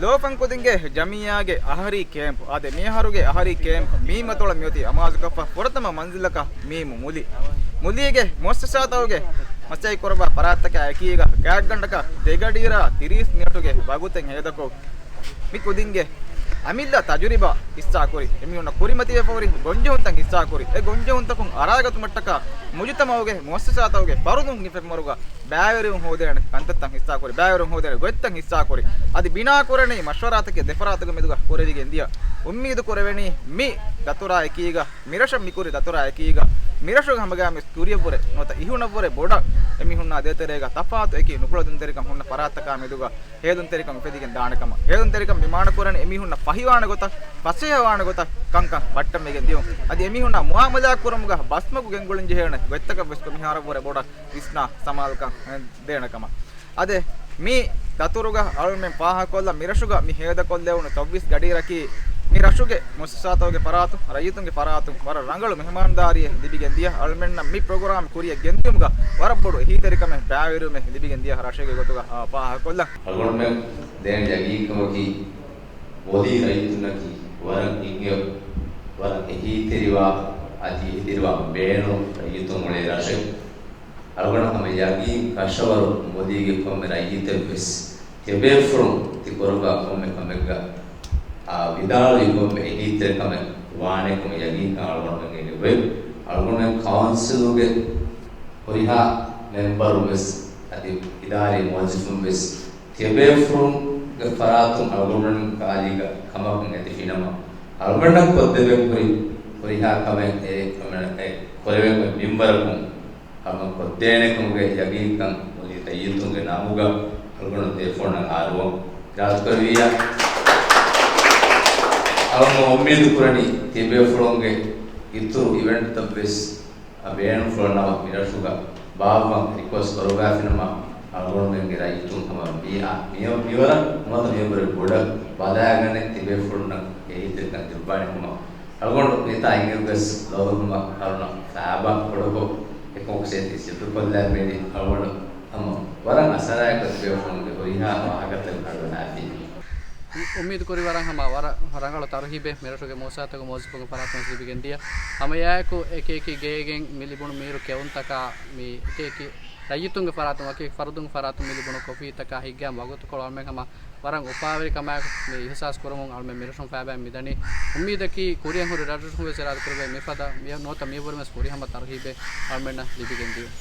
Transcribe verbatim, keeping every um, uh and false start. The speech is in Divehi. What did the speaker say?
ލޯފަން ކުދިންގެ ޖަމިއްޔާގެ އަހަރީ ކޭމްޕް. އާދެ، މިއަހަރުގެ އަހަރީ ކޭމްޕް މީ މަތޮޅަށް މިއޮތީ އަމާޒުކޮށްފަ ފުރަތަމަ މަންޒިލަކަށް މީމު މުލި. މުލީގެ މުއައްސަސާތަކުގެ މަސައްކަތް ކުރައްވާ ފަރާތްތަކާ އެކީގަ ގާތްގަނޑަކަށް ދެގަޑިއިރާ ތިރީސް މިނެޓުގެ ވަގުތެއް ހޭދަކޮށް، މި ކުދިންގެ އަމިއްލަ ތަޖުރިބާ ހިއްސާކުރި، އެމީހުންނަށް ކުރިމަތިވެފަހުރި ގޮންޖެހުންތައް ހިއްސާކުރި، އެ ގޮންޖެހުންތަކުން އަރާގަތުމަށްޓަކާ މުޖުތަމައުގެ މުއައްސަސާތަކުގެ ފަރުދުން ހިފެންވަރުގަ ބައިވެރިވުން ހޯދޭނެ ކަންތައްތައް ހިއްސާކުރި، ބައިވެރިވުން ހޯދޭނެ ގޮތްތައް ހިއްސާކުރި. އަދި ބިނާކުރަނީ މަޝްވަރާތަކެއް ދެފަރާތުގެ މެދުގަ ކުރެވިގެން ދިޔަ. އުއްމީދު ކުރެވެނީ މި ދަތުރާ އެކީގަ، މިރަށަށް މިކުރި ދަތުރާ އެކީގަ، މިރަށުގެ ހަމަގައިމުވެސް ކުރިއަށްވުރެ ނުވަތަ އިހުނަށްވުރެ ބޮޑަށް އެމީހުންނާ ދޭތެރޭގަ ތަފާތު އެކި ނުކުޅެދުންތެރިކަން ހުންނަ ފަރާތްތަކާ މެދުގަ ހޭލުންތެރިކަން އުފެދިގެން ދާނެކަމަށް. ހޭލުންތެރިކަން މި މާނަކުރަނީ އެމީހުންނަށް ފަހިވާނެ ގޮތަށް، ފަސޭހަވާނެ ގޮތަށް ކަންކަން ބައްޓަންވެގެން ދިޔުން. އަދި އެމީހުންނާ މުއާމަލާތް ކުރުމުގަ ބަސްމަގު ގެންގުޅެން ޖެހޭނެ ގޮތްތަކަށްވެސް މިހާރަށްވުރެ ބޮޑަށް ވިސްނާ ސަމާލުކަން ދޭނެ ކަމަށް. އާދެ، މި ދަތުރުގަ އަޅުމެން ފާހަގަކޮށްލަން، މި ރަށުގަ މި ހޭދަކޮށްލެވުނު ތައްވީސް ގަޑިއިރަކީ މި ރަށުގެ މުއައްސަސާތަކުގެ ފަރާތުން، ރައްޔިތުންގެ ފަރާތުން ވަރަށް ރަނގަޅު މެހެމާންދާރީއެއް ލިބިގެން ދިޔަ. އަޅުމެންނަށް މި ޕްރޮގްރާމް ކުރިއަށް ގެންދިޔުމުގަ ވަރަށް ބޮޑު އެހީތެރިކަމެއް ބައިވެރިވުމެއް ލިބިގެން ދިޔަ ރަށެއްގެ ގޮތުގަ، އާ، ފާހަގަކޮށްލަން. އަޅުގަނޑުމެން ދޭން ޔަގީންކަމަކީ، މުލީ ރައްޔިތުންނަކީ ވަރަށް ހިތްގެ، ވަރަށް އެހީތެރިވާ، އަދި އެހީތެރިވާ ބޭނުން ރައްޔިތުން އުޅޭ ރަށެއް. އަޅުގަނޑަށް ހަމަ ޔަގީން ކަށަވަރު މުލީގެ ކޮންމެ ރައްޔިތެއްވެސް ތިޔަބޭފުޅުން ތިކުރައްވާ ކޮންމެ ކަމެއްގަ، އާ، ވިދާޅުވި ކޮންމެ އެހީތެރިކަމެއް ވާނެކަމަށް ޔަގީންކަން އަޅުގަނޑުމެންގެ އޮތް. އަޅުގަނޑުމެން ކައުންސިލުގެ ހުރިހާ މެމްބަރުން ވެސް އަދި އިދާރީ މުވައްޒަފުން ވެސް ތިޔަބޭފުޅުންގެ ފަރާތުން އަޅުގަނޑުމެން ކާލީގަ ކަމަކުން އެދިފިނަމަ، އަޅުގަނޑަށް ކޮށްދެވެން ހުރި ހުރިހާ ކަމެއް އެ ކަމެއް އެ ކުރެވޭ މިންވަރަކުން ހަމަ ކޮށްދޭނެކަމުގެ ޔަގީންކަން މުލީ ރައްޔިތުންގެ ނަމުގަ އަޅުގަނޑު ތިޔަބޭފުޅުންނަށް އާރުވަން އިރާދަކުރެއްވިއްޔާ. އަޅުގަނޑު އުއްމީދު ކުރަނީ ތިޔަބޭފުޅުންގެ އިތުރު އިވެންޓްތައް ވެސް އަ، ބޭނުންފުޅުން ނަމަ މިރަށުގަ ބާއްވަން ރިކުއެސްޓް ކުރައްވާފިނަމަ، އަޅުގަނޑުމެންގެ ރައްޔިތުން ހަމަ މި-، އާ، މި-، މިވަރަށް ނުވަތަ މިއަށްވުރެ ބޮޑަށް ބަލާގަނެ ތިބޭފުޅުންނަށް އެހީތެރިކަން ދެއްވާނެ ކަމަށް. އަޅުގަނޑު މިތާ އިނގޭ ގޮސް ލޯބިވުމަށް އަޅުނަށް ފައިބާ ކޮޅުކޮށް އެކަމަކު ސޭތި ސިއްރުކޮށްލާ މީޑި އަޅުގަނޑު ހަމަ ވަރަށް އަސަރާއެކު ތިބޭފުޅުންގެ ހުރިހާ ވާހަކަތައް އަޅުގަނޑު އައިފި. އު-، އުއްމީދު ކުރި ވަރަށް ހަމަ ވަރަށް ރަނގަޅު ތަރުހީބެއް މިރަށުގެ މުއައްސަސާތަކު މުވައްޒަފުންގެ ފަރާތުން ލިބިގެން ދިޔަ. ހަމައެއާއެކު އެކި އެކި ގޭގެން މި ލިބުނު މީރު ކެއުންތަކާ މި އެކި އެކި ރައްޔިތުންގެ ފަރާތުން، އެކި އެކި ފަރުދުންގެ ފަރާތުން މި ލިބުނު ކޮފީތަކާ ހިތްގައިމު ވަގުތުކޮޅު އަޅުމެން ހަމަ ވަރަށް އުފާވެރި ކަމާއެކު މި އިހުސާސް ކުރަމުން އަޅުމެން މިރަށުން ފައިބައިން މިދަނީ. އުއްމީދަކީ ކުރިއަށް ހުރި ރަށްރަށުން ވެސް އިރާދަކުރެވޭ މިފަދަ މި-، ނުވަތަ މިއަށްވުރެ ވެސް ހުރިހަމަ ތަރުހީބެއް އަޅުމެންނަށް ލިބިގެން ދިޔުން.